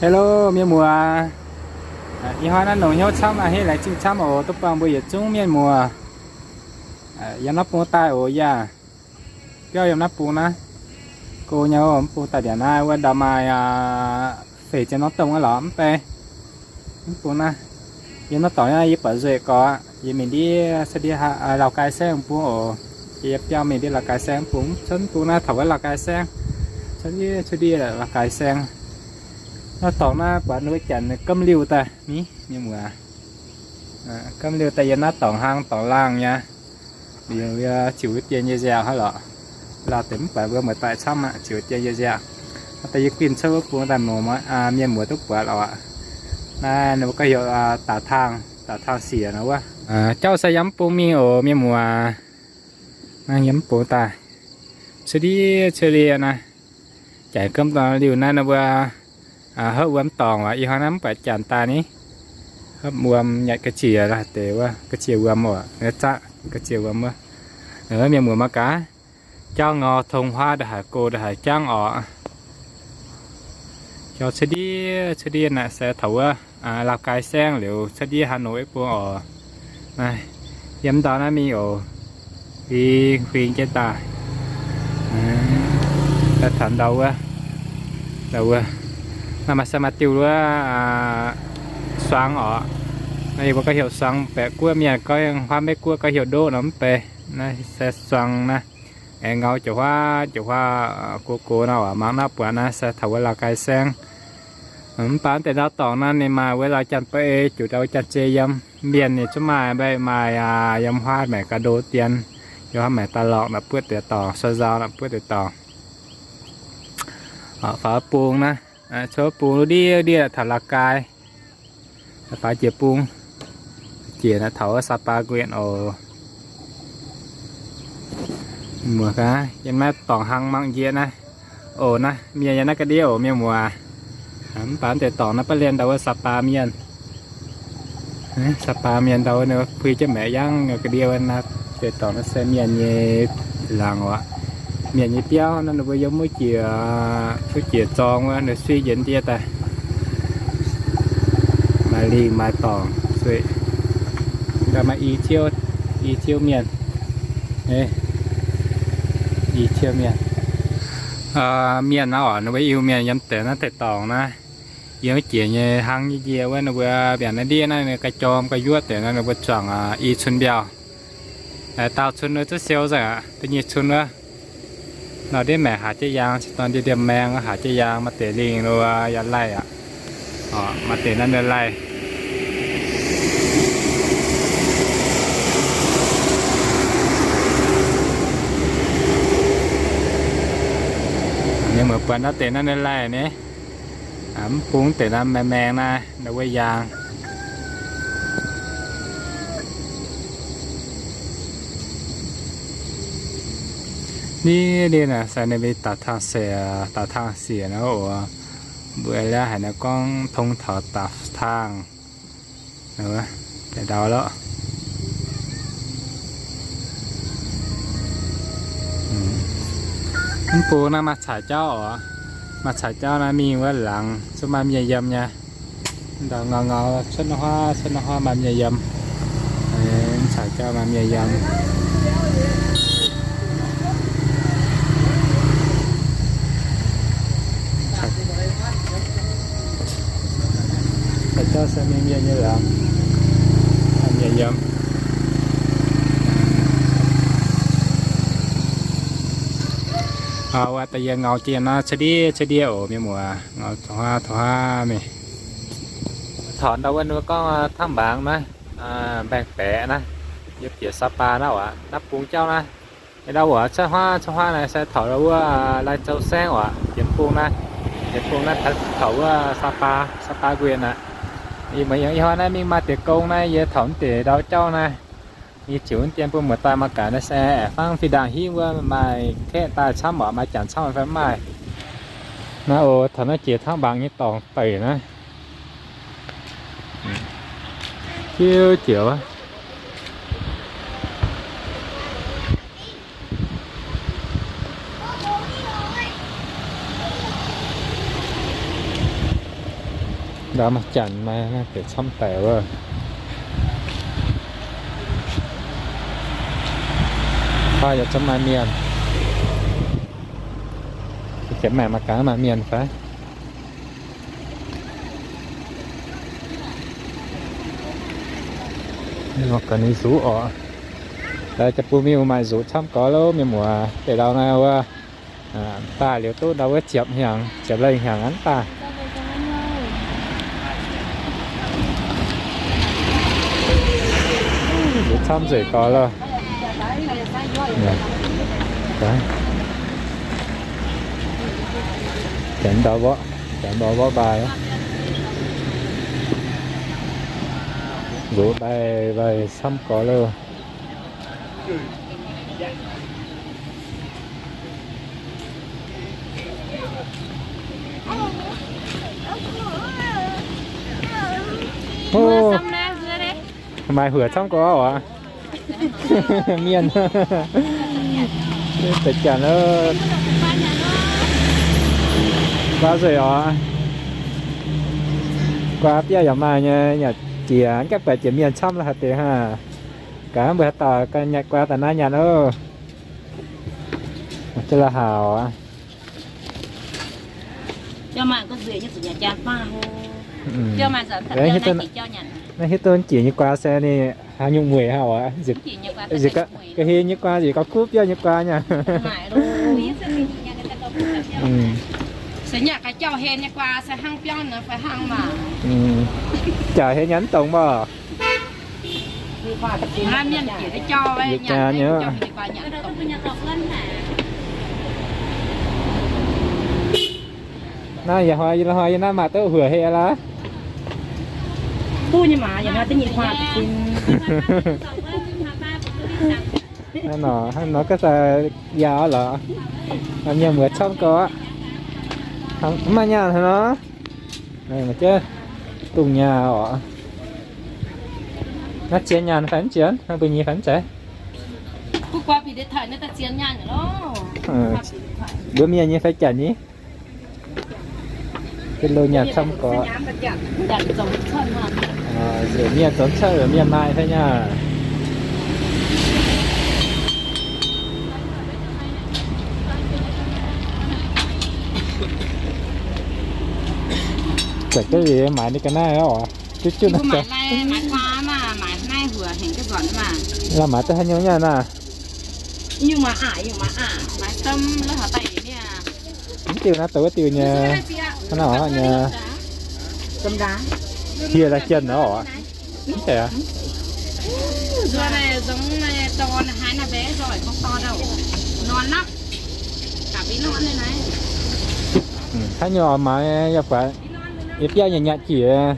Hello mienh muoz, ih hnoi naaiv longc hnyouv camv a'hneiv laengz zingh camv oc, duqv buangh mbuo yietc zungv mienh muoz yiem naaiv bung daaih oc. Yaac biauv yiem naaiv bung naaiv, go nyei oc. Mv bung daaih ndiangx naaiv wuov ndau maaih feix ziepc norm domh aqv lorqc, mv bei. Mv bung naaiv, yiem naaiv dorngx yie buatc nzueic gorx, yie mingh ndiev cuotv ndiev Lào Cai saengv mv bung oc. Yie biauv mingh ndiev Lào Cai saengv mv bung, cuotv mv bung naaiv taux wuov Lào Cai saengv, cuotv ndiev cuotv ndiev Lào Cai saengv. Naaiv dorngx naaiv buatc ninh mbuo janx gamv liuh daaih ni, mienh muoz. Gamv liuh daaih yiem naaiv dorngx hlang dorngx laangh nyei. Liuz ziux wuov dien nyei nziaauc hnangv lorqc. Lauh deix mv baac mbuo muoz-doic camv aqv, ziux wuov dien nyei nziaauc. Naaiv daaih yie guinh cuotv wuov bung daaih longc mienh muoz duqv buatc lorqc. Naaiv ninh mbuo gorngv heuc daaih taangh, daaih taangh siec nor wuov. Jauv se yiem mv bung mingh oc mienh muoz. Naaiv yiem mv bung daaih, cuotv ndiev cuotv ndiev naaiv. Janx gamv liuh naaiv ninh mbuo hopv wuom dorngx oc. Ih hnoi naaiv mv baac janx daaih ni, hopv wuom nyatc ga'ziex deix wuov, ga'ziex wuom oc, zaqv ga'ziex wuom wuov. Mienh muoz mangc gaax, jauv ngau tong huaav ndongc haaix go ndongh haaix jangv oc. Jauv cuotv ndiev cuotv ndiev naaiv se taux wuov Lào Cai saengv liuz cuotv ndiev Hà Nội bung oc. Naaiv yiem ndau naaiv mingh oc. Huing huing jienv daaih, daaih taux ndau wuov, ndau wuov. Naaiv maaih se maaih diuh wuov suang oc. Naaiv yie mbuo gorngv heuc suang, baeqc guoqv mienh gorngv, huaav Meiv-Guoqv gorngv heuc ndoqv nor mv bei. Naaiv se suang naaiv. Aengx ngau jiex huaav jiex huaav, gox gox nor, mangc naaiv buatc naaiv se taux wuov Lào Cai saengv. Mv baac deix ndau dorngx naaiv ninh maaih wuov Lào Cai baeqv ei juqc ndau wuov Cai-Zei yiem. Mienh ninh zungv maaih, mbaeqc maaih yiem huaav maengc ga'ndo dien, yiem huaav maengc daaih lorqc naaic buov deix dorngx, suav nzau naaic buov deix dorngx. Faaux bung naaiv, cuotv bung ndiev ndiev taux Lào Cai. Faaux jiex bung, jiex naaiv taux wuov Sapa Guoqv oc. Muoz gaax, yiem naaiv dorngx hlang mangc njiec naaiv. Oc, naaiv mienh yiem naaiv ga'ndiev oc, mienh muoz. Mv baac deix dorngx naaiv baav lienh ndau wuov Sapa mienh. Sapa mienh ndau wuov ninh puix jienv maeqc yangv ga'ndiev wuov naaiv. Deix dorngx naaiv se mienh nyei laangz oc. Mienh nyei biauv naaiv, ninh mbuo yiem wuov jiex, wuov jiex zorng wuov, ninh suiv njiec ndiev daaih. Maaih lingh maaih dorngx sueih. Gaax maaih i ciouv, i ciouv mienh. I ciouv mienh. Mienh naaiv oc, ninh mbuo Iu-Mienh yiem deix naaiv deix dorngx naaiv. Yiem wuov jiex nyei hnangv nyei njiec wuov, ninh mbuo mbiaauc naaiv ndiev naaiv, ga'jorm ga'njuov deix naaiv, ninh mbuo zuangx i cun mbiauh. Daauh cun wuov zuqc siou nzengc aqv, da'nyeic cun wuov. Nor ndiev maengc haaix jienv yaang, cingx dorn ndiev ndiev maengx haaix jienv yaang, maaih deix lingh wuov yaac laih aqv. Maaih deix naaiv ninh laih. Ninh mbuo buatc naaiv deix naaiv ninh laih ni. Mv bung deix naaiv maengx maengx naaiv, naaiv wuov yaang. Ni, ni naaiv se ninh mbuo daux tang siec, daux tang siec naaiv oc. Mbuo laaiv haic naaiv gorngv tong taux daux tang. Deix ndau lorqc. Mv bung naaiv maaih caux jauv oc. Maaih caux jauv naaiv mingh wuov laangz zungv maaih mienh yiem nyei. Ndau ngau ngau cuotv huaav, cuotv huaav maaih mienh yiem. Caux jauv maaih mienh yiem. Caux jauv se mingh mienh nyei laangz, maaih mienh yiem. Wuov da'yietv ngau jiex naaiv cuotv ndiev cuotv ndiev oc, mienh muoz, ngau taux huaav taux huaav mingh. Taux ndau wuov ninh mbuo gorngv hnangv mbaangx naaiv, mbaengx-baeqc naaiv, yiem bieqc Sapa naaiv oc, naaiv bung jauv naaiv. Ndau wuov cuotv huaav cuotv huaav naaiv se taux wuov Lai Châu saengv oc, yietc bung naaiv, yietc bung naaiv taux wuov Sapa, Sapa Guoqv aqv. Ih hnoi naaiv mingh maaih deix gong naaiv, yie taux deix ndau jauv naaiv. Yie ziux dien bun muoz-doic mangc gaax naaiv se aengx fangv fih ndaangc hingv wuov maaih kaeqv daaih camv oc, maaih janx camv fai mv maaih. Naaiv oc, taux naaiv jiex hnangv mbaangx nyei dorngx deic naaiv. Jiuv jiex wuov. Ndau maaih janx maaih deix camv daic wuov. Hnoi yaac camv maaih mienh. Janx maengc maaih gaax maaih mienh fai? Ga'naaiv nzuqc oc. Daaih jaa-bung mingh maaih nzuqc camv gorx lo mienh muoz. Deix ndau naaiv wuov, daaih liuz duqv ndau wuov ziepc hnyangx, ziepc leih hnyangx aqv daaih. Nzuqc camv nzuqc gorx lo. Janx ndau mborqv, janx ndau mborqv mbaai. Nzuqc mbaih mbaih camv gorx lo. Maaih huoc camv gorx oc. Mienh, deix janx, guaa nzueic oc. Guaa biauv yaac maaih nyei, yaac jiex, gapv baeqc jiex mienh camv lo haaix deix hnangv. Gaax mbuo haaix dauh nyatc guaa daaih naaiv nyanc oc. Jienv la'haux aqv. Naaiv hiuv duqv jiex nyei guaa se ninh haaix nyungc mueic hnangv oc. Ga'hlen nyei guaa, nziex gauh kuv biauv nyei guaa nyei. Se nyanc ga'jauv hlen nyei guaa se hnangv biauv nor fai hnangv maah. Jaax hlen nyanc mv dongz maah. Naaiv yie hnoi yie naaiv maaih duqv huoc heh laaix. Duqv nyei maah, yie hnoi duqv nyei huaah. Hnangv nor, hnangv nor ga'naaiv yaac lorz mienh muoz camv gorx aqv. Mv maaih nyaanh hnangv nor. Dongh nyaanh oc. Naaiv zien nyaanh fai mv zien? Hnangv mbuo nyei fai mv zeiz? Mbuo mienh nyei fai janx nyei? Ga'loh nyaanh camv gorx. Nzengc mienh zoux cuotv, mienh maaih fai nyaanh. Za'gengh maaiz ninh ga'naaiv oc. Juv juv naaiv, la'maaiz duqv haaix nyungc nyaanh naaiv? Mv diuh naaiv douc wuov diuh nyei, hnangv naaiv oc nyei. Hieh la'jienh oc. Mv zeiz aqv. Haaix nyungc oix maaiz yaac buatc, yie biauv nyei nyanc jiex.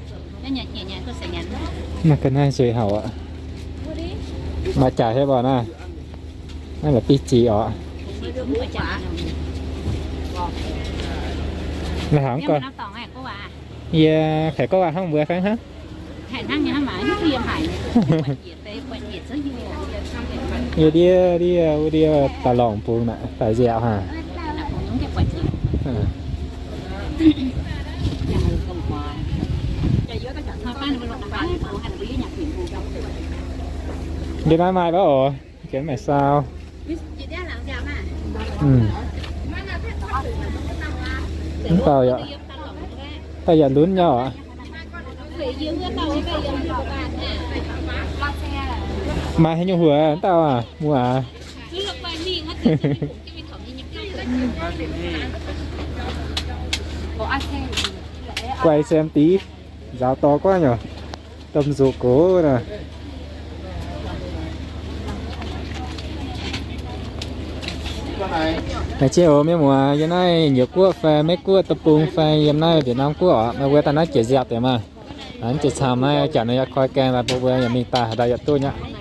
Naaiv ga'naaiv nzueic haic aqv. Maaih jaax hepv oc naaiv. Naaiv la'bieiv ziqc oc. Naaiv hnangv gorngv, yie haiz gorngv waac hnangv mbuo fai hnangv. Yie ndiev ndiev wuov ndiev daaih lorngc bung naaic daaih nziaauc haic. Nqemh naaiv maaih baav oc, nqemh maaih saau. Mv baac yaac, daaih yaac lunx nyei oc. Maaih haaix nyungc huoc mv dauh aac, muoz aac? Guaih saeng div, nzaaux dorh guaiv nyei, domh nzuqc gox naaic. Laengz zingh oc mienh muoz, yiem naaiv Nyiec Guoqv fai Meiv Guoqv deic-bung fai yiem naaiv Việt Nam guoqv oc, meih mbuo daaih naaiv jiex nziaauc deix maah. Jiex camv naaiv jaax nor yaac koi gaengh daaih bun mbuo yaac mingh daaih haaix dauh yaac duqv nyei.